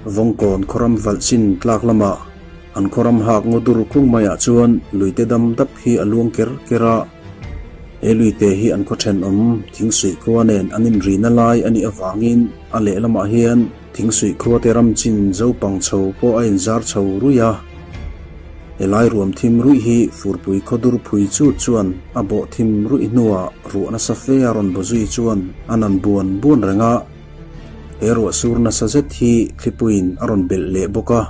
Vawngkawn khawram valh chin tlak lamah an khawram hak ngaw dur khung maiah chuan luite dam dap hi a luang ker ker a. He luite hi an khaw thenawm thingsuih khua nen an inrina lai a nih avangin a lehlamah hian thingsuih khuate ram chin zopang chho pawh a inzar chho ruih a. Helai ruam thim ruih hi furpui khaw dur phui chut chuan a bawh thim ruih hnuah ruah nasa fe a rawn bawzui chuan a nan buan buan reng a. He ruah sur nasa zet hi thlipuiin a rawn belh leh bawk a.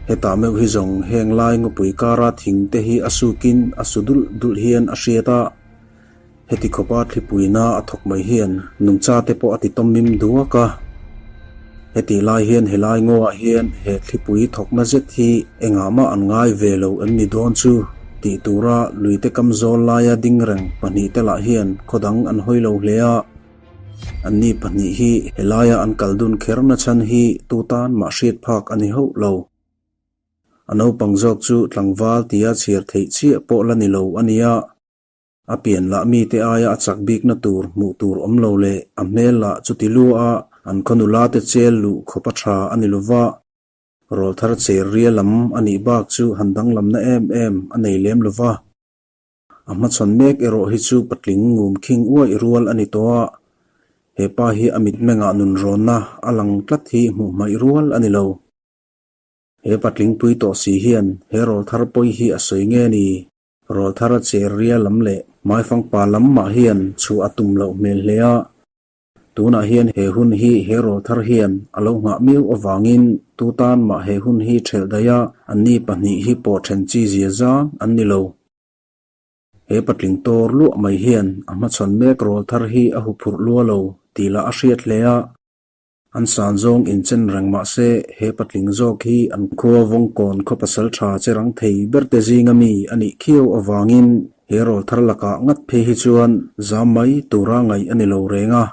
Hetah meuh hi zawng heng lai ngawpui kara thing te hi a sukin a su dulh dulh hian a hriat a. Heti khawpa thlipuina a thawk mai hian nungcha te pawh a ti tawm mim duak a. Hetih lai hian helai ngawah hian he thlipui thawkna zet hi engah mah an ngai ve lo em ni dawn chu tih tura luite kam zawl laia ding reng pahnihte lah hian khawdang an hawi lo hle a. Anni pahnih hi helaia an kal dun kher na chhan hi tu tan mah hriat phak a ni hauh lo. A naupang zawk chu tlangval tia chhiar theih chiah pawh la ni lo a nia. A pian lah mite aia a chak bikna tur hmuh tur awm lo leh a hmel lah chuti lua a an khaw nula te chel luh khawp a tha a ni lova. Rawlthar cher ria lam a nih bak chu han danglamna em em a nei lem lova. A hmachhawn mek erawh hi chu patling ngum khing uaih rual a ni tawh a, he pa hi a mitmengah nunrawnna a lang tlat hi hmuh hmaih rual a ni lo. He patling pui tawh si hian he rawlthar pawi hi a sawi nge ni? Rawlthar a cher ria lam leh hmaifangpa lam mah hian chhuah a tum loh hmel hle a. Tunah hian he hun hi he rawlthar hian a lo nghah miau avangin tu tan mah he hun hi ṭhelh daih a, anni pahnih hi pawh ṭhen chi zia zang an ni lo. He patling tawr luah mai hian a hmachhawn mek rawlthar hi a huphurh lua lo tih lah a hriat hle a. An san zawng inchen reng mah se he patling zawk hi an khua Vawngkawn khaw pasal tha che rang thei berte zinga mi a nih khiau avangin he rawlthar lakah ngat phei hi chuan zam mai tura ngaih a ni lo reng a.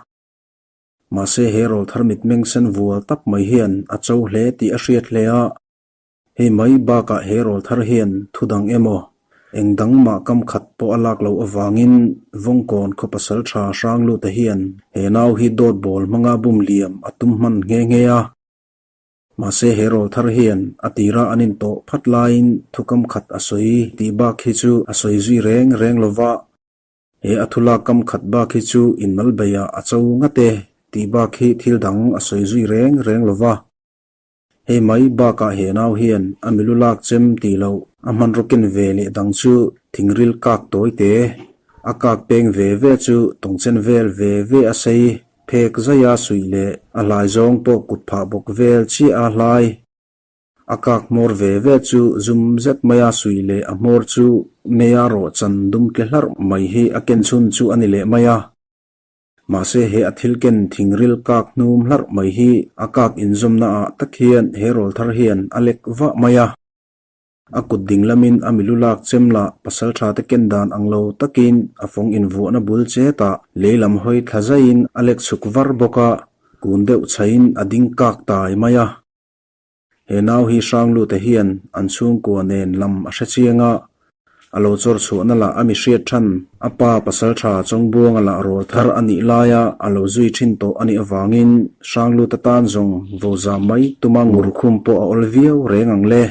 Mahse he rawlthar mitmeng sen vual tak mai hian a cho hle tih a hriat hle a. Hei mai bakah he rawlthar hian thu dang emaw, eng dang mah kam khat pawh a lak loh avangin Vawngkawn khaw pasal tha Hrangluta hian he nau hi dawt bawl hmanga bum liam a tum hman nghe nghe a. Mahse he rawlthar hian a tira an intawh phat laiin thu kam khat a sawi tih bak hi chu a sawi zui reng reng lova, he a thu lak kam khat bak hi chu inmalbeiah a cho ngat e tih bak hi thil dang a sawi zui reng reng lova. Hei mai bakah he nau hian a milu lak chem tih loh a hmanraw ken ve leh dang chu thingril kak tawi te, a kak peng ve ve chu tawngchen vel ve ve a sei phek zaia suih leh a hlai zawng pawh kut phah bawk vel chiah a hlai. A kak hmawr ve ve chu zum zet maia suih leh a hmawr chu meia rawhchan dum tle hlarh mai hi a ken chhun chu a ni leh mai a. Mahse he a thil ken thingril kak hnum hlarh mai hi a kak inzawmna ah tak hian he rawlthar hian a lek vah mai a. A kut ding lamin a milu lak chem lah pasal tha te ken dan ang lo takin a fawng invuahna bul chet ah lei lam hawi thla zaiin a lek chhuk var bawk a, kun deuh chhaiin a ding kak tai mai a. He nau hi Hranglute hian an chhungkua nen lam a hre chiang a, a lo chawr chhuahna lah a mi hriat than. A pa pasaltha Chawngbuanga lah rawl thar a nih laia a lo zui thin tawh a nih avangin Hrangluta tan zawng vo zam mai tuma ngur khum pawh a awl viau reng ang le.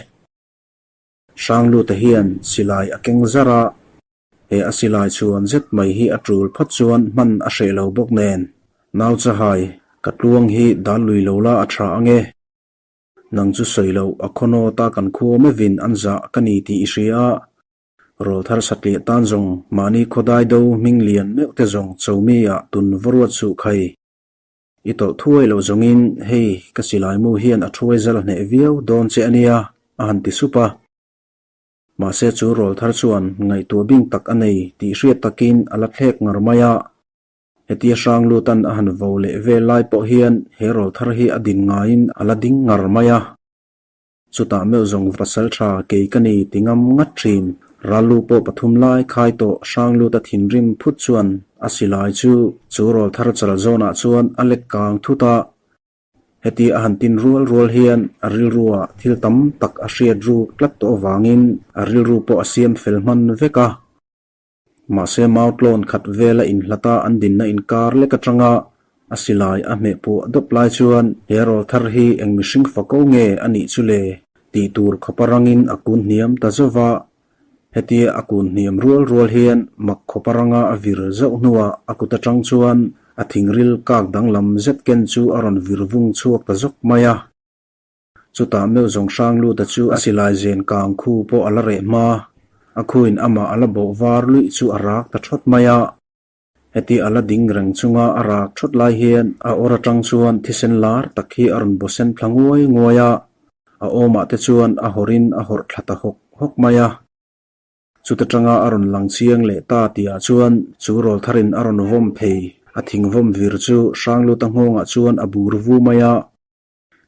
Hrangluta hian silai a keng zar a, he a silai chhuan zet mai hi a tul phawt chuan hman a hreh lo bawk nen. Nau chahai, ka tluang hi dal lui lo la a tha ange. Nang chu sawi loh a khaw nawta kan khua mevin an zah ka ni tih i hria a, rawlthar satliah tan zawng mahni khawdai do hming lian meuh te zawng chomi ah tun va ruat suh khai. I tawlh thuai loh zawngin hei ka silai mu hian a thuai zal hneh viau dawn che a nia a han ti sup a. Mahse chu rawlthar chuan ngaihtuah bing tak a nei tih hriat takin a la thlek ngar mai a. Hetia hrang lutan a han vo leh vel lai pawh hian he rawl thar hi a din ngaiin a la ding ngar mai a. Chutah meuh zawng pasal tha kei ka ni ti ngam ngat thin. Rallu pawh pathum lai khai tawh hrang luta thinrim phut chuan a silai chu chu rawl thar chal zawnah chuan a lek kang thut a. Heti a han tin rual rual hian a rilruah thil tam tak a hriat ruk tlat tawh avangin a rilru pawh a siam fel hman vek a. Mahse Mautlawn khat vela inhlata an dinna inkar lek atanga A silai a hmeh puah dawp lai chuan he rawlthar hi eng mihring fako nge a nih chu le tih tur khawpa rangin a kun hniam ta zauh va. Hetia a kun hniam rual rual hian mak khawpa ranga a vir zauh hnuah a kut atang chuan a thingril kak danglam zet ken chu a rawn vir vung chhuak ta zawk mai a. Chutah meuh zawng hrang luta chu a silai zen kang khu pawh a la reh hma, a khuin amah a la bawh var luih chu a rak ta thawt mai a. Heti a la ding reng chunga a rak thawt lai hian a awr atang chuan thisen lar tak hi a rawn baw sen thla nguai nguai a, a awmah te chuan a hawrin a hawrh thla ta hawk hawk mai a. Chuta tanga a rawn lang chiang leh ta tihah chuan chu rawltharin a rawn vawm phei, a thing vawm vir chu Hrangluta nghawngah chuan a bur vu mai a.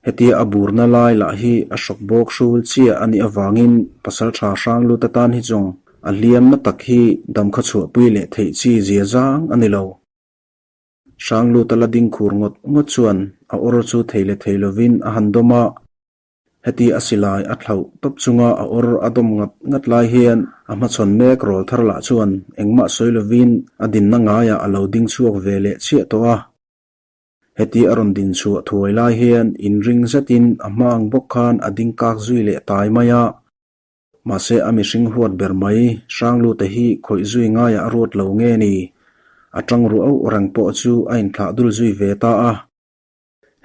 Hetia a burna lai lah hi a hrawk bawk hrul chiah a nih avangin Pasaltha Hranglut atan hi zawng a hliamna tak hi damkha chhuahpui leh theih chi zia zang a ni lo. Hranglut a la ding khur ngawt ngawt chuan a awr chu thei leh thei lovin a han dawm a. Heti a silai a thlauh tawp chunga a awr a dawm ngat ngat lai hian a hmachhawn mek rawl thar lah chuan engmah sawi lovin a dinna ngaiah a lo ding chhuak ve leh chiah tawh a. Heti a rawn din chhuah thuai lai hian inring zetin a hma ang bawk khan a ding kak zui leh tai mai a. Mahse a mihring huat ber mai, Hranglute hi khawih zui ngaiah a ruat lo nge ni? A tang ruah auh reng pawh chu a inthlah dul zui ve ta a.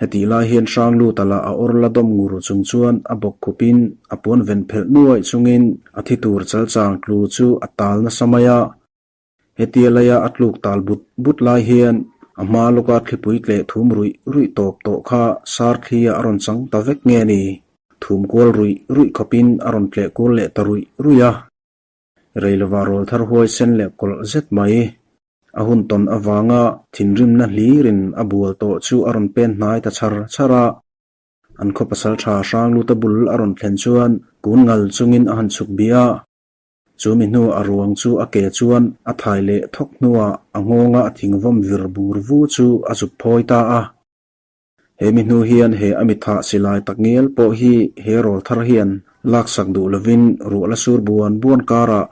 Hetih lai hian Hrangluta lah a awr la dawm ngur chung chuan a bawk khupin a puan ven phelh nuaih chungin a thi tur chalchang tlu chu a tal nasa mai a. Hetia laia a tluk tal but but lai hian a hma lawka thlipui tleh thum ruih ruih tawp tawh kha sar thli-ah a rawn chang ta vek nge ni? Thum kual ruih ruih khawpin a rawn tleh kual leh ta ruih ruih a. Reilova rawl thar huai sen leh kawlh zet mai. A hun tawn avanga thinrimna hlirin a bual tawh chu a rawn pen hnai ta chhar chhar a. An khaw pasal tha Hrangluta bul a rawn thlen chuan kun ngal chungin a han chhuk bih a. Chu mi hnu a ruang chu a ke chuan a thai leh thawk hnuah a nghawnga a thing vawm vir bur vu chu a zuk phawi ta a. He mi hnu hian he a mithah silai tak ngial pawh hi he rawl thar hian laksak duh lovin ruah la sur buan buan karah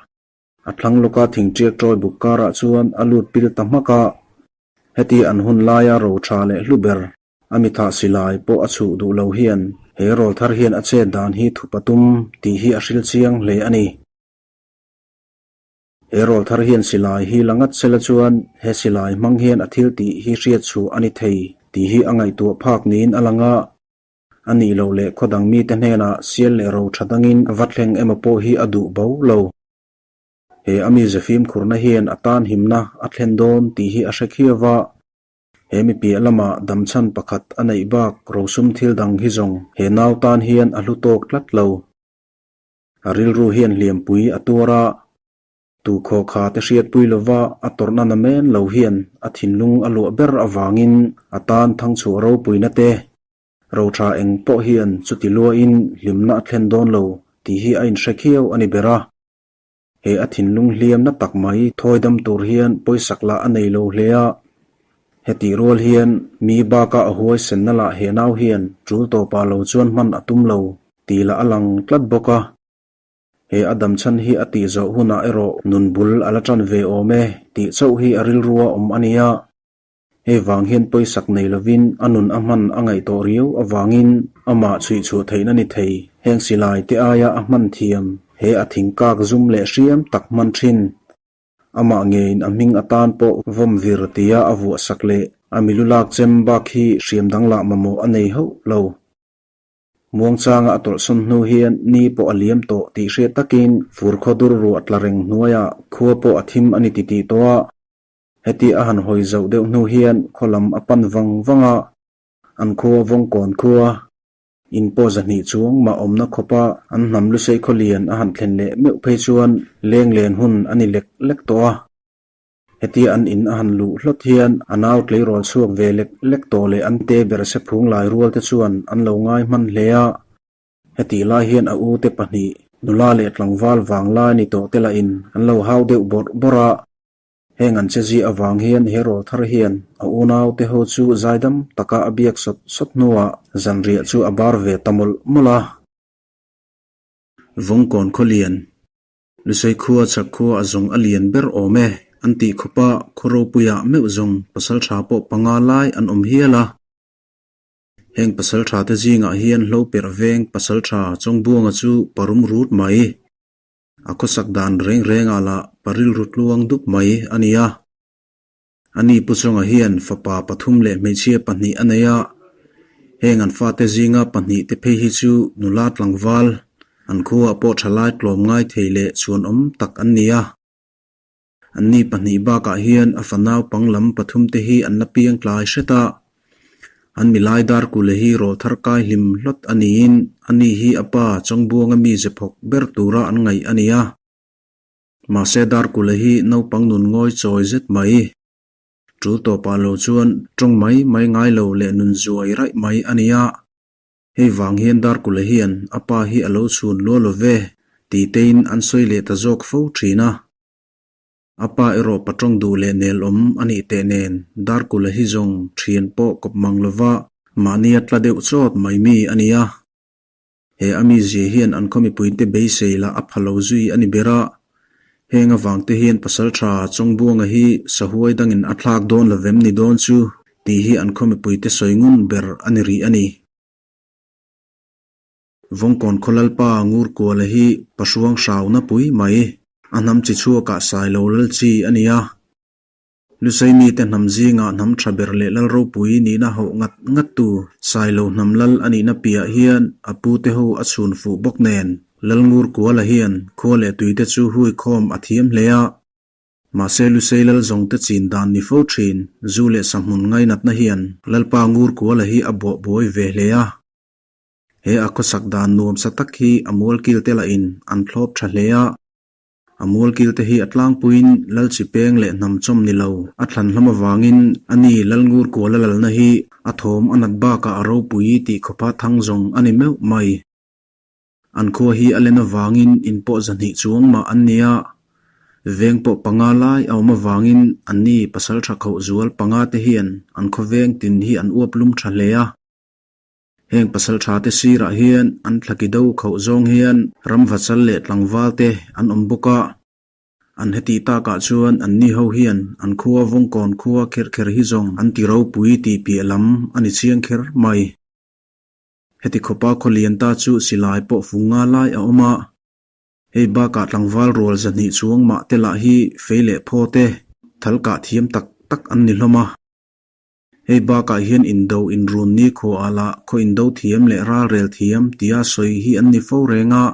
a thlang lawka thing tiak tawi buk karah chuan a lut pil ta hmak a. Heti an hun laia ro tha leh hlu ber A mithah silai pawh a chhuh duh lo hian he rawl thar hian a chet dan hi thu patum tih hi a hril chiang hle a ni. He rawl thar hian silai hi la ngat sela chuan he silai hmang hian a thil tih hi hriat chhuah a ni thei tih hi a ngaihtuah phak niin a lang a. A nih loh leh khaw dang mite hnenah sial leh ro tha dangin va thleng emaw pawh hi a duh bo lo. He a mize fimkhurna hian a tan himna a thlen dawn tih hi a hre khiau va. He mi piah lamah damchhan pakhat a neih bak rosum thil dang hi zawng he nau tan hian a hlu tawk tlat lo. A rilru hian hliampui a tuar a, tu khawkha te hriatpui lova a tawrhna na men lo hian a thinlung a luah ber avangin a tan thangchhuah ropuina te, roṭha eng pawh hian chuti luain hlimna a thlen dawn lo tih hi a inhre khiau a ni ber a. He a thinlung hliamna tak mai thawi dam tur hian pawisak lah a nei lo hle a. Hetih rual hian mi baka a huaisenna lah he nau hian tul tawpah lo chuan hman a tum lo tih lah a lang tlat bawk a. He a damchhan hi a tih zawh hunah erawh nun bul a la tan ve awm e tih chauh hi a rilrua awm a nia. Hei vang hian pawisak nei lovin a nun a hman a ngaih tawh riau avangin amah chhuih chhuah theihna ni thei. Heng silai te aia a hman thiam he a thing kak zum leh hriam tak hman thin. Amah ngeiin a hming atan pawh vawm vir tia a vuah sak leh a milu lak chem bak hi hriam dang lah mamawh a nei hauh lo. Muangchanga a tawlhsawn hnu hian ni pawh a liam tawh tih hriat takin fur khaw dur ruah tla reng hnuaiah khua pawh a thim a ni titih tawh a. Heti a han hawi zauh deuh hnu hian khaw lam a pan vang vang a, an khua Vawngkawn khua, in pawh zahnih chuang mah awmna khawpa an hnam lusei khaw lian a han thlen leh meuh phei chuan leng len hun a ni lek lek tawh a. Hetia an in a han luh hlawt hian a nau tleirawl chhuak ve lek lek tawh leh an te ber se phung lai rual te chuan an lo ngai hman hle a. Hetih lai hian a ute pahnih, nula leh tlangval vanglai ni tawh te lahin an lo hau deuh bawrh bawrh a. Heng an che zia avang hian he rawl thar hian a unau te ho chu zaidam taka a biak sawt sawt hnuah zanriah chu a bar ve ta mawlh mawlh a. Vawngkawn khaw lian, Lusei khua chak khua a zawng a lian ber awm e. An tih khawpa khaw ropuiah meuh zawng pasaltha pawh panga lai an awm hial a. Heng pasaltha te zingah hian hlo perh veng pasaltha Chawngbuanga chu parum rut mai. A khawsak dan reng rengah lah parilru tluang dup mai a ni a. Ani Pu Chawnga hian fapa pathum leh hmeichhia pahnih a nei a, heng an fate zinga pahnih te phei hi chu nula tlangval, an khuaah pawh thalai tlawm ngai thei leh chhuanawm tak an ni a. Anni pahnih bakah hian a fa naupang lam pathum te hi an la piang tlai hret a, an milai Darkule hi rawlthar kai hlim hlawt a niin ani hi a pa Chawngbuanga mi zephawk ber tura an ngaih a ni a. Mahse Darkule hi naupang nun ngawi chawi zet mai. Tul tawpah lo chuan tawng mai mai ngai lo leh nun zuai raih mai a ni a. Hei vang hian Darkule hian a pa hi a lo chhun luah lo ve tih tein an sawi leh ta zawk fo thin a. A pa erawh patawng duh leh nel awm a nih teh nen Darkule hi zawng thian pawh kawp mang lova mahnia tla deuh chawt mai mi a ni a. He a mizia hian an khaw mipuite beisei lah a pha lo zui a ni ber a, heng avangte hian Pasaltha Chawngbuanga hi sahuai dangin a thlak dawn lo vem ni dawn chu tih hi an khaw mipuite sawi ngun ber a ni rih a ni. Vawngkawn khaw Lalpa Ngurkuala hi Pahruang hrauna pui mai, a hnam chi chhuakah sai lo lal chi a ni a. Lusei mite hnam zingah hnam tha ber leh lal ropui nihna hauh ngat ngat tu Sailo hnam lal a nihna piah hian a pute ho a chhun fuh bawk nen Lalngurkuala hian khua leh tuite chu hui khawm a thiam hle a. Mahse Lusei lal zawngte chin dan ni fo thin zu leh sahmun ngainatna hian Lalpa Ngurkuala hi a buah buai ve hle a. He a khawsak dan nuamsa tak hi a mualkil te lahin an thlawp tha hle a. A mualkil te hi a tlangpuiin Lal Chipeng leh hnam chawm ni lo a thlan hlawm avangin a ni Lal Ngurkuala lalna hi a thawm a nat bakah a ropui tih khawpa thang zawng a ni meuh mai. An khua hi a len avangin in pawh zahnih chuang mah an ni a, veng pawh panga lai a awm avangin an ni pasal tha khauh zual panga te hian an khaw veng tin hi an uap lum tha hle a. Heng pasal tha te sirah hian an thlaki do khauh zawng hian ramvachal leh tlangval te an awm bawk a. An heti takah chuan anni ho hian an khua vawngkawn khua kher kher hi zawng an ti ropui tih piah lam a ni chiang kher mai. Heti khawpa khaw lian ta chu silai pawh fung nga lai a awm a. Hei bakah tlangval rual zahnih chuang mah te lah hi fei leh phaw te thal kah thiam tak tak an ni hlawm a. Hei bakah hian indo inrun ni khuaah lah khaw indo thiam leh ralrel thiam tia sawi hi an ni fo reng a.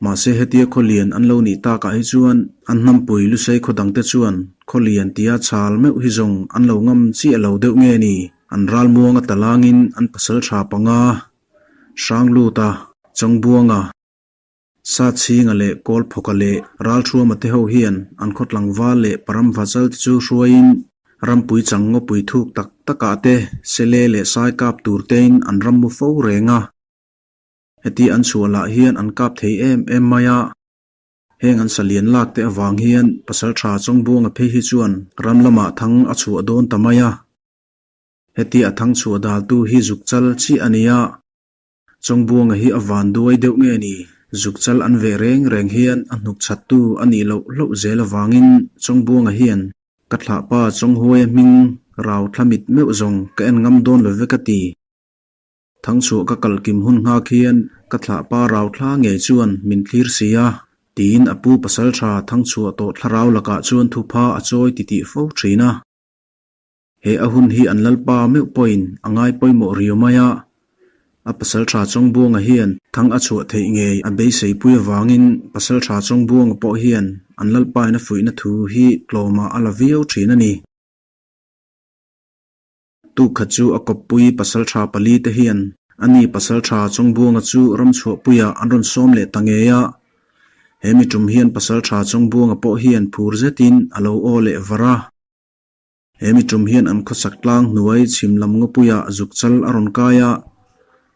Mahse hetia khaw lian an lo nih takah hi chuan an hnampui lusei khaw dangte chuan khaw lian tia chhal meuh hi zawng an lo ngam chiah lo deuh nge ni? An ralmuanga talangin an pasal tha panga, Hrangluta, Chawngbuanga, Sachhinga leh Kawlphawka leh Ralthuama te ho hian an khaw tlangval leh Paramvachal te chu hruaiin rampui chang ngawpui thuk tak takah te Sele leh Sai kap tur tein an ram mu fo reng a. Heti an chhuah lah hian an kap thei em em mai a. Heng an salian lak te avang hian Pasaltha Chawngbuanga phei hi chuan ram lamah thang a chhuah dawn ta mai a. Heti a thang chhuah daltu hi zukchal chiah a ni a. Chawngbuanga hi a van duai deuh nge ni? Zukchal an veh reng reng hian a hnuk chhattu a nih loh hlauh zel avangin Chawngbuanga hian ka thlahpa Chawnghuaia hming rau thla mit meuh zawng ka en ngam dawn lo ve ka ti. Thangchhuah ka kal kim hun nghak hian ka thlahpa rau thla ngei chuan min thlir si a, tiin a pu pasaltha Thangchhuah tawh thlarau lakah chuan thupha a chawi titih fo thin a. He a hun hi an lalpa meuh pawhin a ngai pawimawh riau mai a, a pasaltha Chawngbuanga hian thang a chhuah theih ngei a beiseipui avangin pasaltha Chawngbuanga pawh hian an lalpain a fuihna thu hi tlawmah a la viau thin a ni. Tukkhat chu a kawppui pasaltha pali te hian a ni pasaltha Chawngbuanga chu ramchhuahpuiah an rawn sawm leh ta ngei a, he mi tum hian pasaltha Chawngbuanga pawh hian phur zetin a lo aw leh var a. He mi tum hian an khawsak tlang hnuai chhim lam ngawpuiah zukchal a rawn kai a,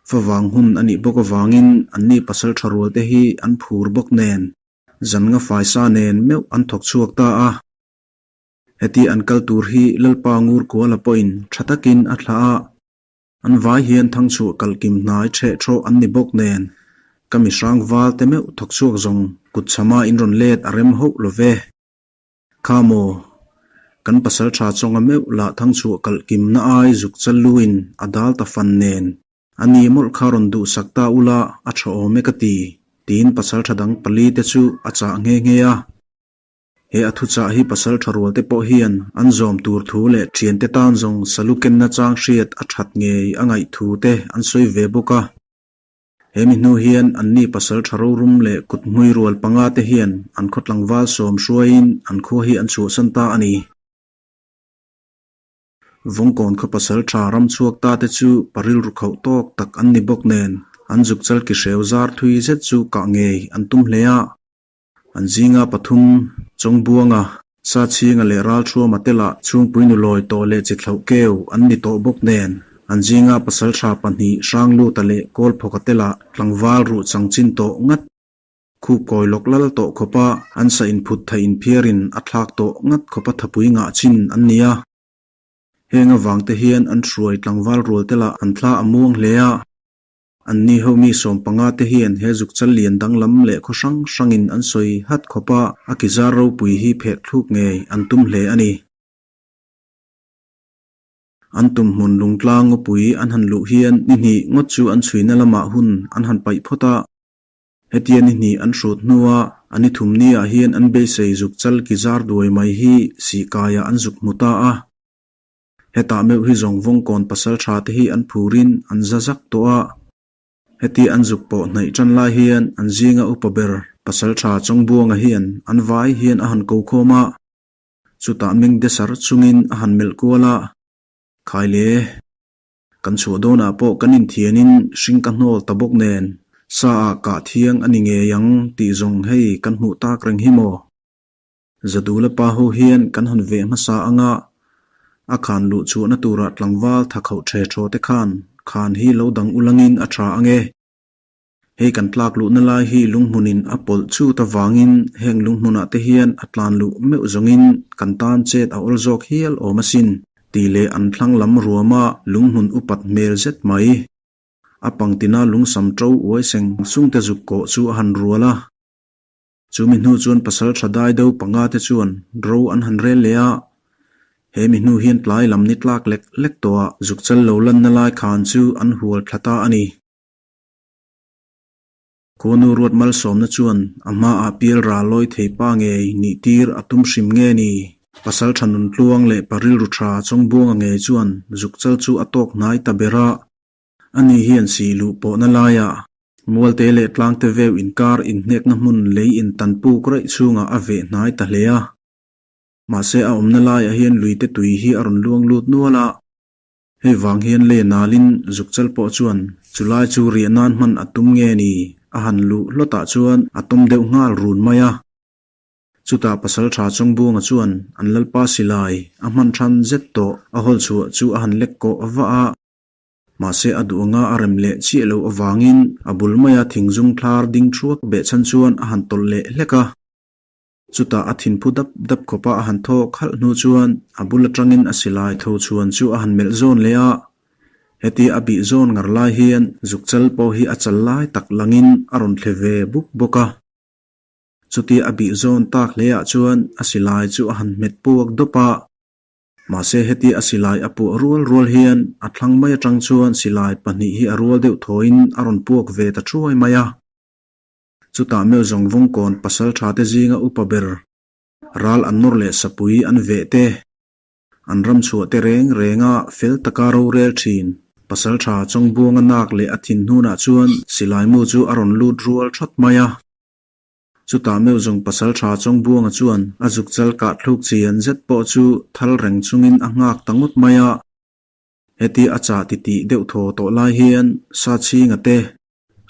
favang hun a nih bawk avangin anni pasal tha rual te hi an phur bawk nen zan nga faisa nen meuh an thawk chhuak ta a. Heti an kal tur hi Lalpa Ngurkuala pawhin tha takin a thlah a, an vai hian thangchhuah kalkim hnai ṭheh ṭhawh an ni bawk nen ka mi hrang val te meuh thawk chhuak zawng kutchhama in rawn let a rem hauh lo ve. Kha maw, kan pasalṭha chawnga meuh lah thangchhuah kalh kimna ai zuk chal luin a dal ta fan nen, a ni mawlh kha rawn duhsak ta ula a ṭha awm e ka ti, tiin pasalṭha dang palite chu a chah nghe nghe a. He a thuchah hi pasalṭha rualte pawh hian an zawm tur thu leh ṭhiante tan zawng salu kenna chang hriat a ṭhat ngei a ngaih thu te an sawi ve bawk a. He mi hnu hian anni pasalṭha rorum leh kut hmui rual panga te hian an khaw tlangval sawm hruaiin an khua hi an chhuahsan ta a ni. Vawngkawn khaw pasalṭha ram chhuak ta te chu parilru khauh tawk tak an ni bawk nen an zuk chal ki hreu zar thui zet chu kah ngei an tum hle a. An zinga pathum, Chawngbuanga, Sachhinga leh Ralthuama te lah chhungpui nulawi tawh leh chi thlauh keu an ni tawh bawk nen, an zinga pasaltha pahnih Hrangluta leh Kawlphawka te lah tlangval ruh chang chin tawh ngat, khup kawi lawk lal tawh khawpa an sa inphut theih inphiarin a thlak tawh ngat khawpa thapui ngah chin an ni a. Heng avangte hian an hruai tlangval rual te lah an thla a muang hle a. Anni ho mi 15 te hian he zukchal lian danglam leh khaw hrang hrangin an sawi hat khawp a, a ki zar ropui hi pheh thluk ngei an tum hle a ni. An tum hmun lungtlang ngawpui an han luh hian ni hnih ngawt chu an chhuina lamah hun an han paih phawt a. Hetia ni hnih an hrut hnua a ni thum niah hian an beisei zukchal ki zar duai mai hi sihkaiah an zuk hmu ta a. Hetah meuh hi zawng vawngkawn pasal tha te hi an phurin an za zak tawh a. Heti an zuk pawh hnaih tan lai hian an zinga upa ber pasal tha Chawngbuanga hian an vai hian a han ko khawm a. Chutah meng de sar chungin a han melh kual a. Khai le, kan chhuah dawnah pawh kan inthianin hring ka hnawl ta bawk nen sa ah kah thiang a ni ngei ang tih zawng hei kan hmuh tak reng hi maw? Zadula pa ho hian kan han veh hmasa anga a khan luh chhuahna tura tlangval tha khauh ṭhe ṭhaw te khan khan hi lo dang ulangin a ṭha ange. Hei kan tlak luhna lai hi lunghmunin a pawlh chut avangin heng lunghmunah te hian a tlan luh meuh zawngin kan tan chet a awl zawk hial awm asin tih leh an thlang lam ruama lunghmun upat hmel zet mai. A pangtina lungsam ṭo uai seng sungte zuk kawh chu a han rual a. Chu mi hnu chuan pasal tha dai deuh panga te chuan ro an han rel leh a, he mi hnu hian tlai lam ni tlak lek lek tawhah zuk chal lo lanna lai khan chu an hual thla ta a ni. Khuanu ruat malsawmna chuan a hmaah pial ral lawi thei pa ngei nih tir a tum hrim nge ni? Pasal tha nun tluang leh pa rilru tha Chawngbuanga ngei chuan zuk chal chu a tawk hnai ta ber a, ani hian sih luh pawhna laiah Mualte leh tlangte veu inkar inhnekna hmun lei intan puk raih chhungah a veh hnai ta hle a. Mahse a awmna laiah hian luite tui hi a rawn luang lut nual a. Hei vang hian lei nalin zukchal pawh chuan chulai chu riah nan hman a tum nge ni a han luh hlawtah chuan a tawm deuh nghal run mai a. Chutah pasalṭha Chawngbuanga chuan an lalpa silai a hman than zet tawh a hawl chhuah chu a han lek kawh vah a. Mahse a duh anga a rem leh chiah loh avangin a bul maia thingzung thlar ding thuak beh chhan chuan a han tawlh leh hlek a. Chutah a thinphu dap dap khawpa a han thawk halh hnu chuan a bul atangin a silai tho chhuan chu a han melh zawn leh a. Hetia a bih zawn ngar lai hian zukchal pawh hi a chal lai tak langin a rawn thle ve buk bawk a. Chutia a bih zawn tak hle ah chuan a silai chu a han hmet puak dawp a. Mahse heti a silai a puah rual rual hian a thlang mai atang chuan silai pahnih hi a rual deuh thawiin a rawn puak ve ta thuai mai a. Chutah meuh zawng vawngkawn pasal tha te zinga upa ber ral an nawr leh sapui an veh te, an ram chhuah te reng renga fel taka rorel thin pasal tha Chawngbuanga nak leh a thin hnunah chuan silai mu chu a rawn lut rual thawt mai a. Chutah meuh zawng pasal tha Chawngbuanga chuan a zuk chal kah thluk chian zet pawh chu thal reng chungin a nghak ta ngawt mai a. Heti a chah titih deuh thaw tawh lai hian Sachhinga te,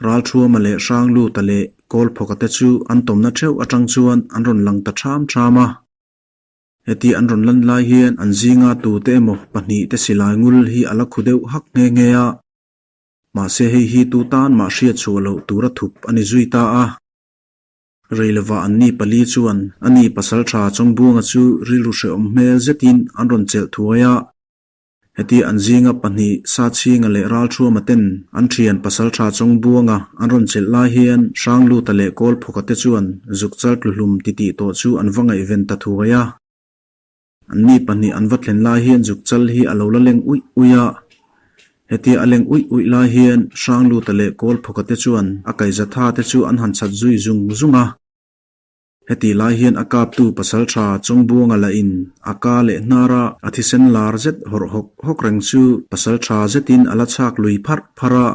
Ralthuama leh Hrangluta leh Kawlphawka te chu an tawmna theuh atang chuan an rawn lang ta ṭham ṭham a. Heti an rawn lan lai hian an zinga tute emaw pahnih te silai ngul hi a la khu deuh hak nghe nghe a. Mahse hei hi tu tan mah hriat chhuah loh tura thup a ni zui ta a. Rei lovah an ni pali chuan a ni pasal tha Chawngbuanga chu rilru hrehawm hmel zetin an rawn chelh thuai a. Heti an zinga pahnih Sachhinga leh Ralthuama ten an thian pasal tha Chawngbuanga an rawn chelh lai hian Hrangluta leh Kawlphawka te chuan zukchal tluhlum titih tawh chu an va ngaihven ta thuai a. Anni pahnih an va thlen lai hian zukchal hi a lo la leng uih uih a. Hetia a leng uih uih lai hian Hrangluta leh Kawlphawka te chuan a kaihzatha te chu an han chhat zui zung zung a. Heti lai hian a kaptu pasaltha Chawngbuanga lah in a ka leh hnar a, a thisen lar zet hawrh hawk hawk reng chu pasaltha zetin a la chhak lui pharh pharh a.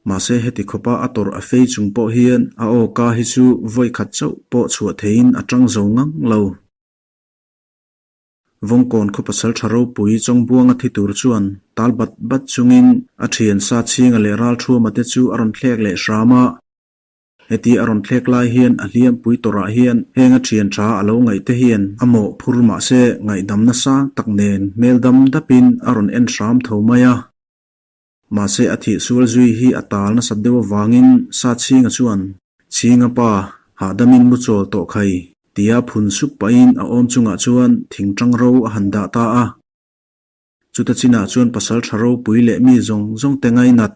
Mahse heti khawpa a tawrh a fei chung pawh hian a aw ka hi chu vawi khat chauh pawh chhuah theiin a tang zo ngang lo. Vawngkawn khaw pasaltha ropui Chawngbuanga thi tur chuan tal bat bat chungin a thian sa chhinga leh ralthuama te chu a rawn thlek leh hram a. Heti a rawn thlek lai hian a hliampui tawrah hian heng a thian tha a lo ngaih te hian a mawh phur mahse ngaihdamna sang tak nen hmel dam dapin a rawn en hram tho mai a. Mahse a thih sual zui hi a tal nasat deuh avangin sa chhinga chuan, Chhinga pa, hahdamin mu chawl tawh khai, tia phun sup pahin a awm chungah chuan thingtang ro a han dah ta a. Chuta chinah chuan pasal tha ropui leh mi zawng zawng te ngainat,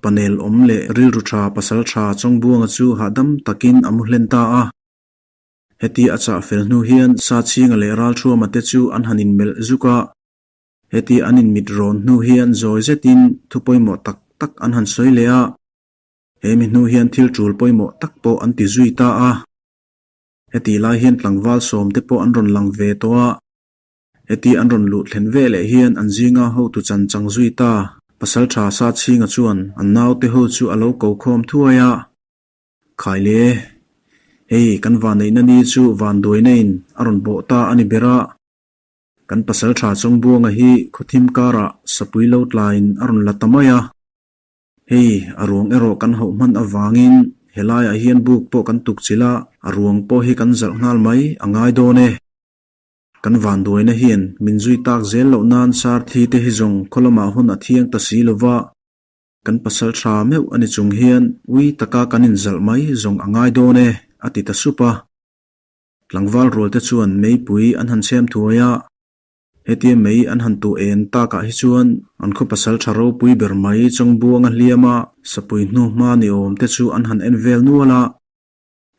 panel awm leh rilru tha pasal tha Chawngbuanga chu hahdam takin a mu hlen ta a. Heti a chah fel hnu hian sa chhinga leh ralthuama te chu an han inmelh zuk a. Heti an inmit rawn hnu hian zawi zetin thu pawimawh tak tak an han sawi leh a, he mi hnu hian thil tul pawimawh tak pawh an ti zui ta a. Heti lai hian tlangval sawmte pawh an rawn lang ve tawh a, heti an rawn luh thlen ve leh hian an zinga hotu chan chang zui ta. Pasaltha sa chhinga chuan an naute ho chu a lo ko khawm thuai a, Khai le, hei kan vanneihna ni chu vanduaina in a rawn bawh ta a ni ber a, Kan pasaltha Chawngbuanga hi khawthim karah sapui lo tlaiin a rawn la ta mai a. Hei, a ruang erawh kan hauh hman avangin helaiah hian buk pawh kan tukchilh a, a ruang pawh hi kan zalh nghal mai a ngai dawn e. Kan vanduaina hian min zui tak zel loh nan sarthi te hi zawng khaw lamah hun a thiang ta si lo va, kan pasaltha meuh a ni chung hian ui taka kan inzalh mai zawng a ngai dawn e, a ti ta sup a. Tlangval rualte chuan meipui an han chhem thuai a, hetia mei an han tuh en takah hi chuan an khaw pasal tha ropui ber mai Chawngbuang a hliam a, sapui hnu hma ni awm te chu an han en vel nual a.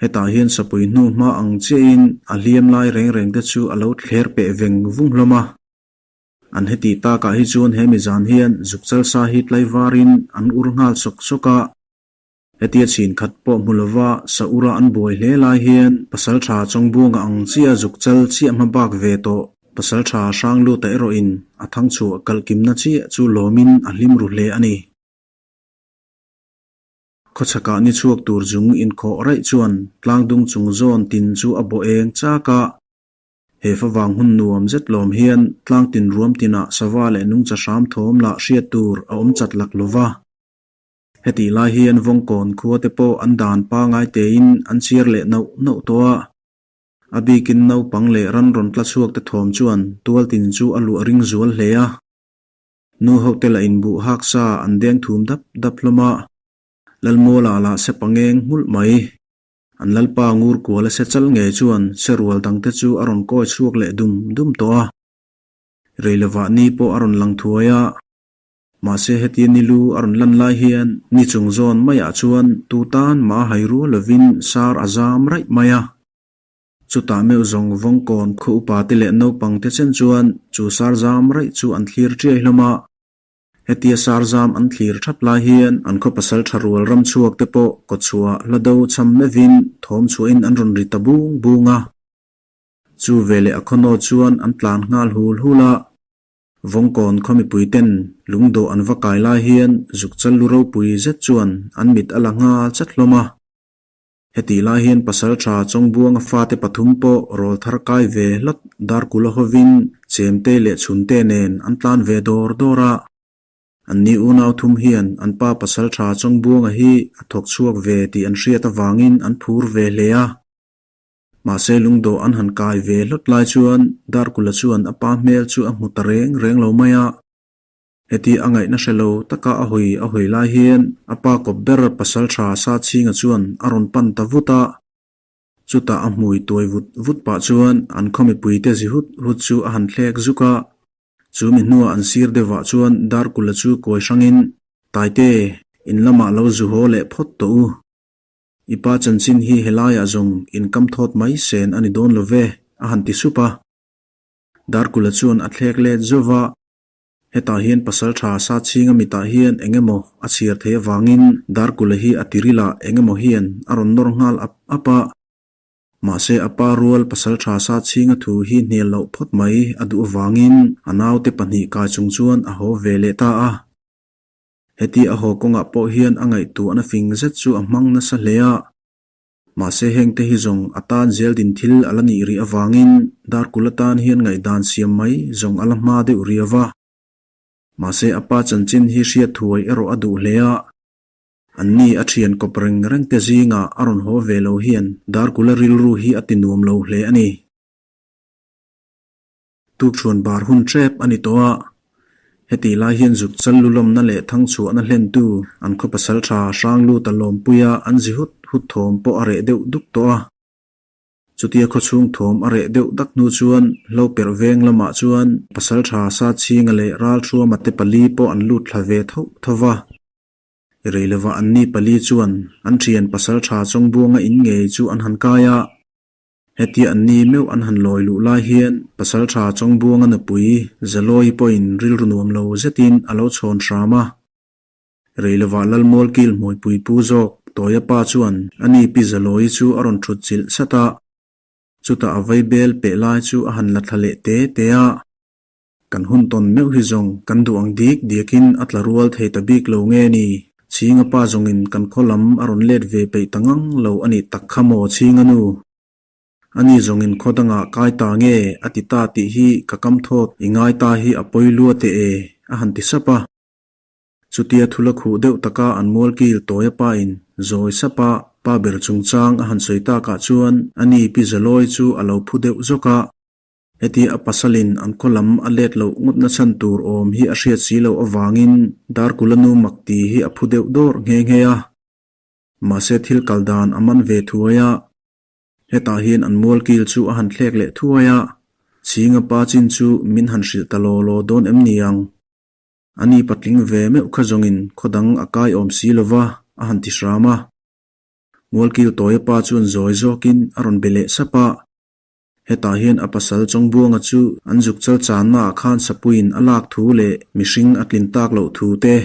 Hetah hian sapui hnu hma ang chiahin a hliam lai reng reng te chu a lo thler peh veng vung hlawm a. An heti takah hi chuan he mizan hian zukchal sa hi tlaivarin an ur nghal sawk sawk a. Hetia chhin khat pawh hmu lova Saura an buai hle lai hian Pasaltha Chawngbuanga ang chiah zuk chal chiah hma bak ve tawh Pasaltha Hrangluta erawhin a thangchhuah kalhkimna chiah chu lawmin a hlim ru hle a ni. Khawchhakah ni chhuak tur zung inkhawh raih chuan tlangdung chung zawn tin chu a bawh eng chak a. He favang hun nuam zet lawm hian tlangtin ruam tinah sava leh nungcha hram thawm lah hriat tur a awm chat lak lova. Hetih lai hian Vawngkawn khua te pawh an dan pangai tein an chhiar leh nauh nauh tawh a. A bikin naupang leh ran rawn tla chhuak te thawm chuan tualtin chu a luah ring zual hle a. Nu ho te lah inbuh hak sa an deng thum dap dap hlawm a. Lalmuala lah se pangeng nghulh mai. An lalpa ngur kual a se chal ngei chuan se rual dang te chu a rawn kawi chhuak leh dum dum tawh a. Reilovah ni pawh a rawn lang thuai a. Mahse hetia ni lu a rawn lan lai hian ni chung zawn maiah chuan tu tan mah a hai rual lovin sar a zam raih mai a. Chutah meuh zawng vawngkawn khaw upa te leh naupang te chen chuan chu sar zam raih chu an thlir ṭiai hlawm a. Hetia sar zam an thlir ṭhap lai hian an khaw pasal ṭha rual ram chhuak te pawh kawchhuah hla do cham meuhin thawm chhuahin an rawn ri ta bung bung a. Chu veleh a khaw naw chuan an tlan nghal hul hul a. Vawngkawn khaw mipui ten lungdawh an va kai lai hian zukchal lu ropui zet chuan an mit a la nghal chat hlawm a. Hetih lai hian pasal tha Chawngbuanga fate pathum pawh rawl thar kai ve hlawt Darkula hovin Chemte leh Chhunte nen an tlan ve dawr dawr a. Anni unau thum hian an pa pasal tha Chawngbuanga hi a thawk chhuak ve tih an hriat avangin an phur ve hle a. Mahse lungdawh an han kai ve hlawt lai chuan Darkula chuan a pa hmel chu a hmu ta reng reng lo mai a. Heti a ngaihna hre lo taka a hawi a hawi lai hian a pa kawp ber pasal tha sa chhinga chuan a rawn pan ta vut a. Chutah a hmui tuai vut vut pah chuan an khaw mipuite zi hut hut chu a han thlek zuk a. Chu mi hnuah an sir deuhah chuan Darkula chu kawi hrangin, Taite, in lamah lo zu haw leh phawt tawh u. I pa chanchin hi helaiah zawng inkam thawt mai sen a ni dawn lo ve, a han ti sup a. Darkula chuan a thlek let zauh va, Hetah hian pasaltha Sachhinga mitah hian eng emaw a chhiar theih avangin Darkula hi a tirilah eng emaw hian a rawn nawr nghal ap ap a. Mahse a pa rual pasaltha Sachhinga thu hi hnial loh phawt mai a duh avangin a naute pahnih kai chung chuan a haw ve leh ta a. Heti a haw kawngah pawh hian a ngaihtuahna fing zet chu a hmang nasa hle a. Mahse hengte hi zawng a tan zel din thil a la nih rih avangin Darkul atan hian ngaihdan siam mai zawng a la hma deuh riau va. Mahse a pa chanchin hi hriat thuai erawh a duh hle a. Anni a thian kawp reng reng te zingah a rawn haw ve lo hian Darkula rilru hi a ti nuam lo hle a ni. Tukchhuan bar hun ṭep a ni tawh a, hetih lai hian zuk chal lu lawmna leh thangchhuahna hlentu an khaw pasal ṭha hrang lut a lawmpuia an zi hut hut thawm pawh a reh deuh duk tawh a. Chutia khawchhung thawm a reh deuh dak hnu chuan hlo perh veng lamah chuan pasal ṭha Sachhinga leh Ralṭhuama te pali pawh an lut thla ve tho tho va. Rei lova anni pali chuan an ṭhian pasal ṭha Chawngbuanga in ngei chu an han kai a. Hetia an ni meuh an han lawi luh lai hian Pasalṭha Chawngbuanga nupui Zalawi pawhin rilru nuam lo zetin a lo chhawn hram a. Rei lovah Lalmual kil hmuipui pu zawk Tawia pa chuan a ni Pi Zalawi chu a rawn ṭhut chilh sat a. Chutah a vei bel peh lai chu a han la thla leh te te a. Kan hun tawn meuh hi zawng kan duh ang dik diakin a tla rual thei ta bik lo nge ni? Chhinga pa zawngin kan khaw lam a rawn let ve peih ta ngang lo a nih tak kha maw Chhinga nu? Ani zawngin khaw dangah kai ta nge a ti ta tih hi ka kam thawt i ngai ta hi a pawi lua teh e a han ti sap a. Chutia thula khuh deuh taka an mualkil tawia pain zawi sapa pa ber chungchang a han sawi takah chuan ani Pi Zalawi chu a lo phu deuh zawk a. Heti a pasalin an khaw lam a let loh ngawtna chhan tur awm hi a hriat si loh avangin Darkula nu mak ti hi a phu deuh dawr nghe nghe a. Mahse thil kal dan a man ve thuai a. Hetah hian an mualkil chu a han thlek leh thuai a, Chhinga pa chin chu min han hrilh ta law law dawn em ni ang? Ani patling ve meuh kha zawngin khaw dang a kai awm si lova a han ti hram a. Mualkil tawia pa chuan zawi zawkin a rawn be leh sap a. Hetah hian a pasal Chawngbuanga chu an zuk chal channaah khan sapuiin a lak thu leh mihring a tlin tak loh thu te,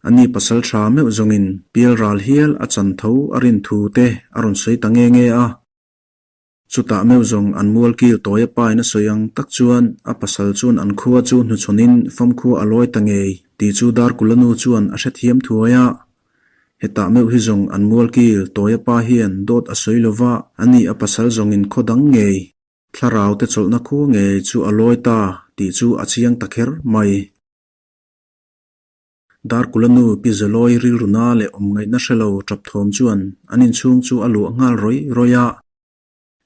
ani pasal tha meuh zawngin pial ral hial a chan tho a rin thu te a rawn sawi ta nge nge a. Chutah meuh zawng an mualkil tawia pain a sawi ang tak chuan a pasal chuan an khua chu hnuchhawnin famkhua a lawi ta ngei tih chu Darkula nu chuan a hrethiam thuai a. Hetah meuh hi zawng an mualkil tawia pa hian dawt a sawi lova, ani a pasal zawngin khaw dang ngei, thlarau te chawlhna khua ngei chu a lawi ta tih chu a chiang ta kher mai. Darkula nu Pi Zalawi rilruna leh awm ngaihna hre lo tap thawm chuan an inchhung chu a luah nghal rawih rawih a.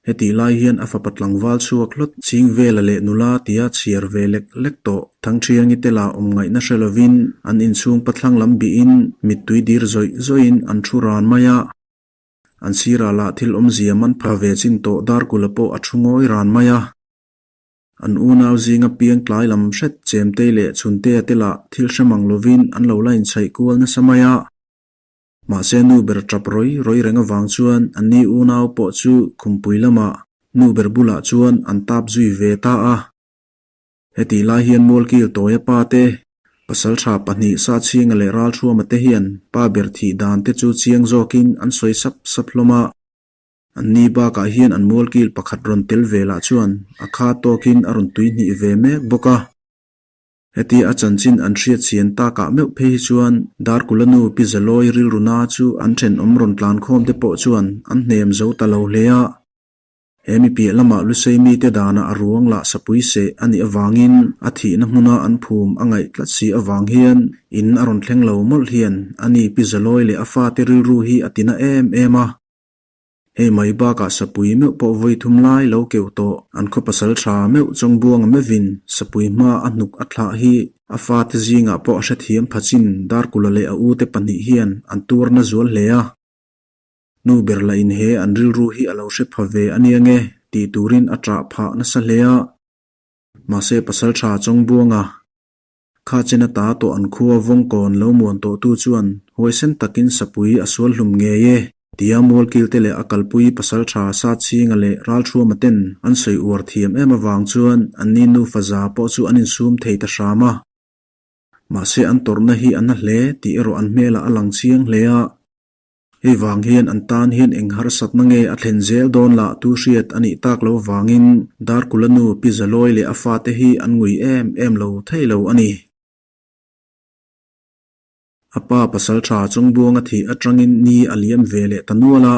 Hetih lai hian a fapa tlangval chhuak hlawt ching vela leh nula tia chhiar ve lek lek tawh. Thangṭhiangi te lah awm ngaihna hre lovin an inchhung pathlang lam bihin mittui dir zawih zawihin an thu ran mai a. An sirah lah thil awmzia man pha ve chin tawh Darkula pawh a thu ngawi ran mai a. An unau zinga piang tlai lam hret Chemtei leh Chhuntea te lah thil hre mang lovin an lo la inchhaih kual nasa mai a. Mahse nu ber tap rawi rawi reng avang chuan anni unau pawh chu khumpui lamah nu ber bulah chuan an tap zui ve ta a. Hetih lai hian Mualkil tawia pa te, Pasaltha pahnih Sachhinga leh Ralthuama te hian pa ber thih dan te chu chiang zawkin an sawi sap sap hlawm a. Anni bakah hian an Mualkil pakhat rawn tel ve lah chuan a kha tawkin a rawn tuihnih ve mek bawk a. Hetia a chanchin an hriat chian takah meuh phei hi chuan Darkula nu Pi Zalawi rilruna chu an thenawm rawn tlan khawm te pawh chuan an hnem zo ta lo hle a. He mi piah lamah Lusei mite danah a ruang lah sapui seh a nih avangin a thihna hmuna an phum a ngaih tlat si avang hian in a rawn thleng lo mawlh hian ani Pi Zalawi leh a fate rilru hi a tina em em a. Hei mai bakah sapui meuh pawh vawi thum lai lo keuh tawh. An khaw pasal tha meuh Chawngbuanga mevin sapui hma a hnuk a thlah hi a fate zingah pawh a hrethiam phachin Darkula leh a ute pahnih hian an tuarna zual hle a. Nu ber lah in he an rilru hi a lo hre pha ve a nia nge tih turin a ṭah phah nasa hle a. Mahse pasal tha Chawngbuanga Kha chen ata tawh an khua vawngkawn lo muan tawhtu chuan huaisen takin sapui a sual hlum ngei e. Tia Mualkilte leh a kalpui pasalṭha Satchhinga leh Ralṭhuama ten an sawi uar thiam em avang chuan anni nufa za pawh chu an insum thei ta hram a. Mahse an tawrhna hi a na hle tih erawh an hmelah a lang chiang hle a. Hei vang hian an tan hian eng harsatna nge a thlen zel dawn lah tu hriat a nih tak lo vangin Darkula nu Pi Zalawi leh a fate hi an ngui em em lo thei lo a ni. A pa pasal tha Chawngbuanga thih atangin ni a liam ve leh ta nual a.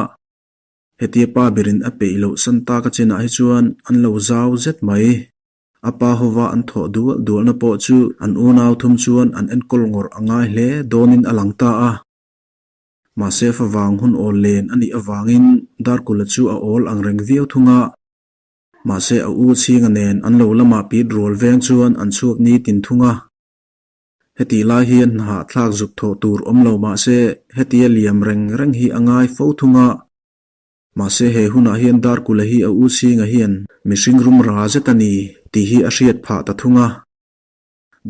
Hetia pa berin a peih loh san tak a chinah hi chuan an lo zau zet mai. A pa hova an thawh dual dualna pawh chu an unau thum chuan an enkawl ngawrh a ngai hle dawnin a lang ta a. Mahse favang hun awl len a nih avangin Darkula chu a awl ang reng viau thung a. Mahse a u chhinga nen an lo lamah pit rual veng chuan an chhuak ni tin thung a. Hetih lai hian hnahthlak zuk thawh tur awm lo mahse hetia liam reng reng hi a ngai fo thung a. Mahse he hunah hian Darkula hi a u chhinga hian mihring rum ra zet a ni tih hi a hriat phah ta thung a.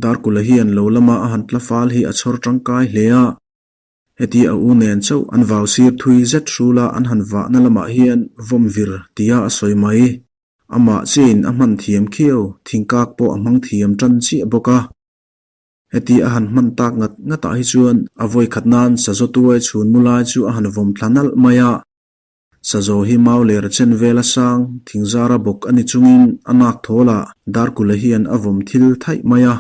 Darkula hian lo lama a han tla fal hi a chhawr tangkai hle a. Heti a u nen chauh an vau sir thui zet hrula an han vahna lamah hian vawm vir tia a sawi mai. Amah chiahin a hman thiam khiau, thingkak pawh a hmang thiam tan chiah bawk a. Heti a han hman tak ngat ngatah hi chuan a vawi khat nan sazaw tuai chhun mu lai chu a han vawm thla nalh mai a. Sazaw hi mau ler chen vela sang thingzara bawk a ni chungin a nak thawlah Darkula hian a vawm thil thaih mai a.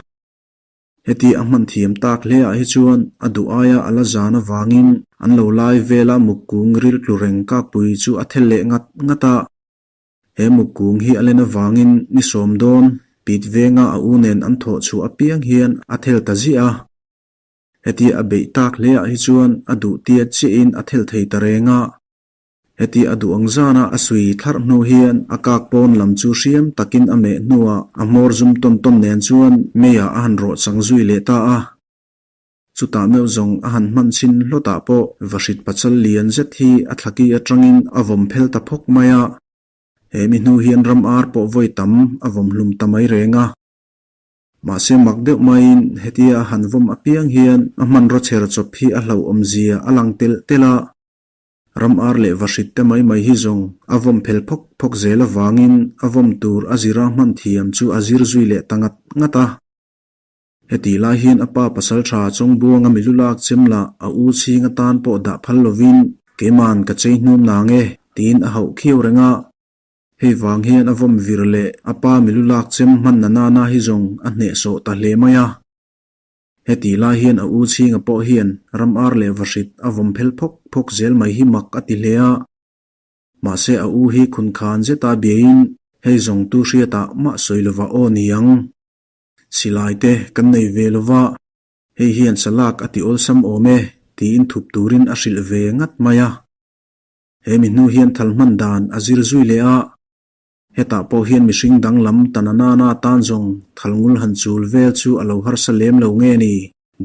Heti a hman thiam tak hle ah hi chuan a duh aia a la zan avangin an lo lai vela muk kung ril tlu reng kakpui chu a thel leh ngat ngat a. He muk kung hi a len avangin ni sawm dawn pit venga a u nen an thawh chhuah apiang hian a thel ta ziah a. Heti a beih tak hle ah hi chuan a duh tiat chiahin a thel thei ta reng a. Heti a duh ang zana a sui thlarh hnu hian a kak pawn lam chu hriam takin a meh hnuah a hmawr zum tawn tawn nen chuan meiah a han rawh chang zui leh ta a. Chutah meuh zawng a han hman chhin hlawtah pawh vahrit pachal lian zet hi a thlaki atangin a vawm phel ta phawk mai a. He mi hnu hian ram ar pawh vawi tam a vawm hlum ta mai reng a. Mahse mak deuh maiin hetia a han vawm apiang hian a hmanraw chher chawp hi a hlauhawmzia a lang telh telh a. Ram ar leh vahrit te mai mai hi zawng a vawm phel phawk phawk zel avangin a vawm tur a zira hman thiam chu a zir zui leh ta ngat ngat a. Hetih lai hian a pa pasal tha Chawngbuanga milu lak chem lah a u chhing atan pawh dah phal lovin keiman ka chei hnum nang e tiin a hauh khiau reng a. Hei vang hian a vawm vir leh a pa milu lak chem hman na nana hi zawng a hnehsawh ta hle mai a. Hetih lai hian a u chhinga pawh hian ram ar leh vahrit a vawm phel phawk phawk zel mai hi mak a ti hle a. Mahse a u hi khun khan zeta biain hei zawng tu hriatah mah sawi lova aw ni ang. Silai te kan nei ve lova, hei hian salak a ti awlsam awm e tiin thup turin a hrilh ve ngat mai a. He mi hnu hian thal hman dan a zir zui leh a. Hetah pawh hian mihring danglam ta na nana tan zawng thal ngul han chul vel chu a lo harsa lem lo nge ni?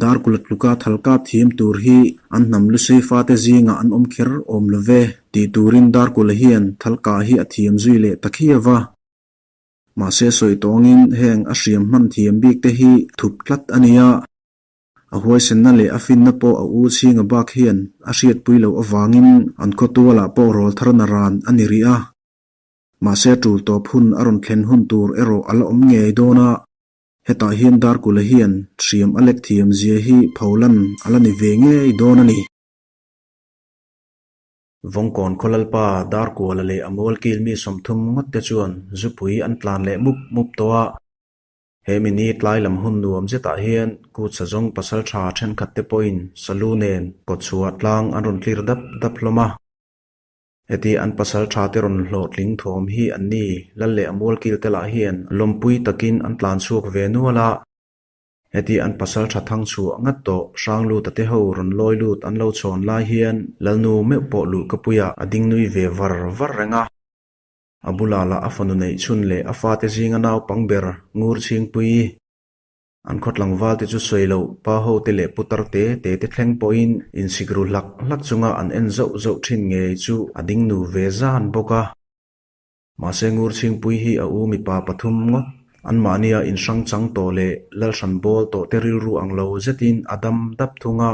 Darkula tluka thal kap thiam tur hi an hnam lusei fate zingah an awm kher awm lo ve tih turin Darkula hian thal kah hi a thiam zui leh ta khiau va. Mahse sawi tawngin heng a hriam hman thiam bik te hi thup tlat a nia. A huaisenna leh a finna pawh a u chhinga bak hian a hriatpui loh avangin an khawtualah pawh rawl thar na ran a ni rih a. Mahse tul tawp hun a rawn thlen hun tur erawh a la awm ngei dawn a, hetah hian Darkula hian hriam a lek thiam zia hi pholan a la ni ve ngei dawn a ni. Vawngkawn khaw lalpa Darkuala leh a mualkil mi 30 ngawt te chuan zupui an tlan leh mup mup tawh a. He mini tlai lam hun nuam zetah hian kut sazawng pasal tha thenkhat te pawhin salu nen kawtchhuah tlang an rawn tlir dap dap hlawm a. Heti an pasal tha te rawn hlawhtling thawm hi an ni, Lal leh a mualkil te lah hian lawmpui takin an tlan chhuak ve nual a. Heti an pasal tha thang chhuah ngat tawh Hrangluta te ho rawn lawi lut an lo chhawn lai hian Lalnu meuh pawh luhkapuiah a ding nui ve var var reng a. A bulah lah a fanu neih chhun leh a fate zinga naupang ber Ngur Chhingpui. An khaw tlangval te chu sawi loh, pa ho te leh putar te te te thleng pawhin insik ru hlak hlak chunga an en zauh zauh thin ngei chu a ding nu ve zan bawk a. Mahse Ngur Chhingpui hi a u mipa pathum ngawt, anmahnia inhrang chang tawh leh lalhran bawl tawh te rilru ang lo zetin a dam dap thung a.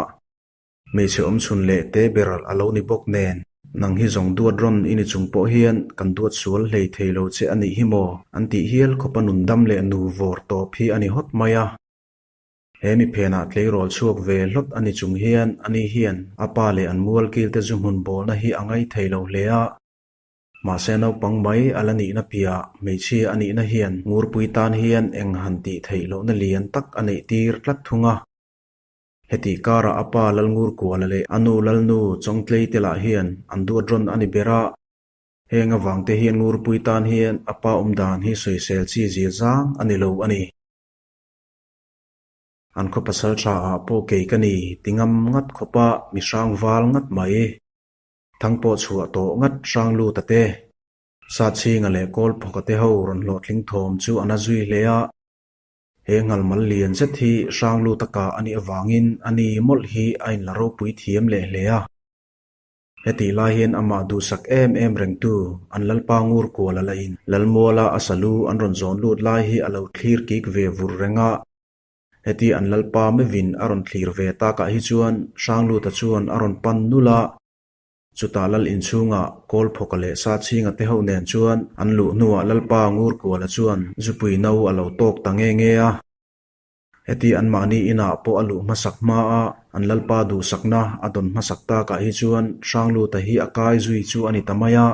Hmeichhe awmchhun leh te ber a lo ni bawk nen. Nang hi zawng duat rawn i ni chung pawh hian kan duat sual hlei thei lo che a nih hi maw? An tih hial khawpa nun dam leh nu vawr tawp hi a ni hawt mai a. He mi phenah tleirawl chhuak ve hlawt a ni chung hian ani hian a pa leh an mualkilte zu hmun bawlna hi a ngai thei lo hle a. Mahse naupang mai a la nihna piah hmeichhia a nihna hian Ngurpui tan hian eng han tih theih lohna lian tak a neih tir tlat thung a. Hetih karah a pa Lalngurkuala leh a nu Lalnu Chawngtlei te lah hian an duat rawn a ni ber a. Heng avangte hian Ngurpui tan hian a pa awm dan hi sawisel chi zia zang a ni lo a ni. An khaw pasal tha ah pawh kei ka ni ti ngam ngat khawpa mi hrang val ngat mai. Thang pawh chhuah tawh ngat hrang lut a te. Sachhinga leh Kawlphawka te ho rawn hlawhtling thawm chu a na zui hle a. He nghalmal lian zet hi hrang lut a kah a nih avangin a ni mawlh hi a inla ropui thiam leh hle a. Hetih lai hian amah duhsak em em rengtu an Lalpa ngur kual a la in. Lalmuala a salu an rawn zawn lut lai hi a lo thlir kik ve vur reng a. Heti an Lalpa mevin a rawn thlir ve takah hi chuan Hrangluta chuan a rawn pan nul a. Chutah Lal inchhungah Kawlphawka leh Sachhinga te ho nen chuan an luh hnuah Lalpa ngur kuala chuan zupui no a lo tawk ta nge nge a. Heti anmahni inah pawh a luh hmasak hma a, an Lalpa duhsakna a dawn hmasak takah hi chuan Hrangluta hi a kai zui chu a ni ta mai a.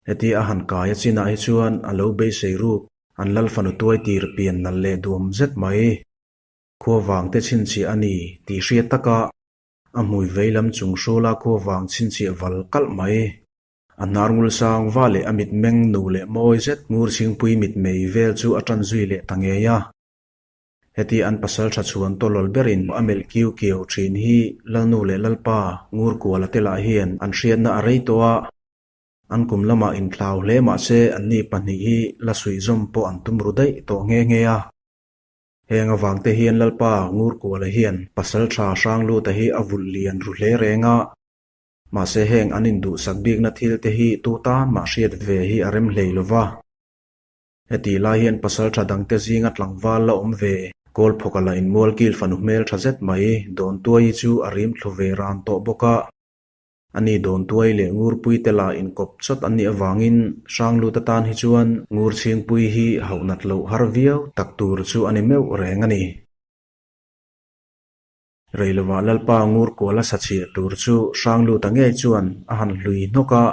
Heti a han kai a chinah hi chuan a lo beisei ruk, an Lal fanu tuai tir pian nalh leh duam zet mai. Khuavangte chhinchhiah a ni tih hriat taka a hmui veilam chung hrula khuavang chhinchhiah val kalh mai. A hnar ngul sang va leh a mitmeng nu leh mawi zet ngur chhingpui mitmei vel chu a tan zui leh ta ngei a. Heti an pasal tha chhuan tawlawl berin a melh kiu kiau thin hi Lalnu leh Lalpa Ngurkuala te lah hian an hriatna a rei tawh a, an kum lamah inthlau hle mahse anni pahnih hi la suihzawm pawh an tum ru daih tawh nghe nghe a. Heng avangte hian Lalpa Ngurkuala hian pasal tha Hrangluta hi a vulh lian ru hle reng a, mahse heng an induhsak bikna thil te hi tu tan mah hriat ve hi a rem hlei lova. Hetih lai hian pasal tha dangte zinga tlangval la awm ve. Kawlphawka la inmual kil fanu hmel tha zet mai, Dawntuai chu a rim thlu ve ran tawh bawk a. Ani Dawntuai leh Ngurpui te lah inkawp chawt an nih avangin Hranglut atan hi chuan Ngurchhingpui hi hauh nat loh har viau tak tur chu a ni meuh reng a ni. Reilovah Lalpa Ngurkuala sachhiah tur chu Hrangluta ngei chuan a han hlui hnawk a.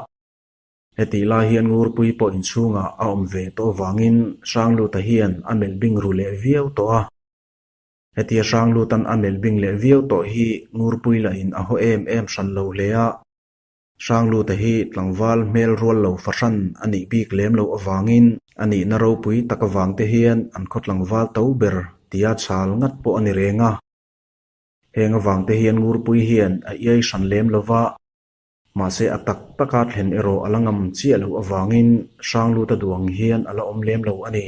Hetih lai hian Ngurpui pawh inchhungah a awm ve tawh avangin Hrangluta hian a melh bing ru leh viau tawh a. Hetia Hranglutan a melh bing leh viau tawh hi Ngurpui lahin a haw em em hran lo hle a. Hrangluta hi tlangval hmel rual lo fahran a nih bik lem loh avangin a nihna ropui tak avang te hian an khaw tlangval to ber tia chhal ngat pawh a ni reng a. Heng avang te hian Ngurpui hian a iai hran lem lo va. Mahse a tak taka thlen erawh a la ngam chiah loh avangin Hrangluta duang hian a la awm lem lo a ni.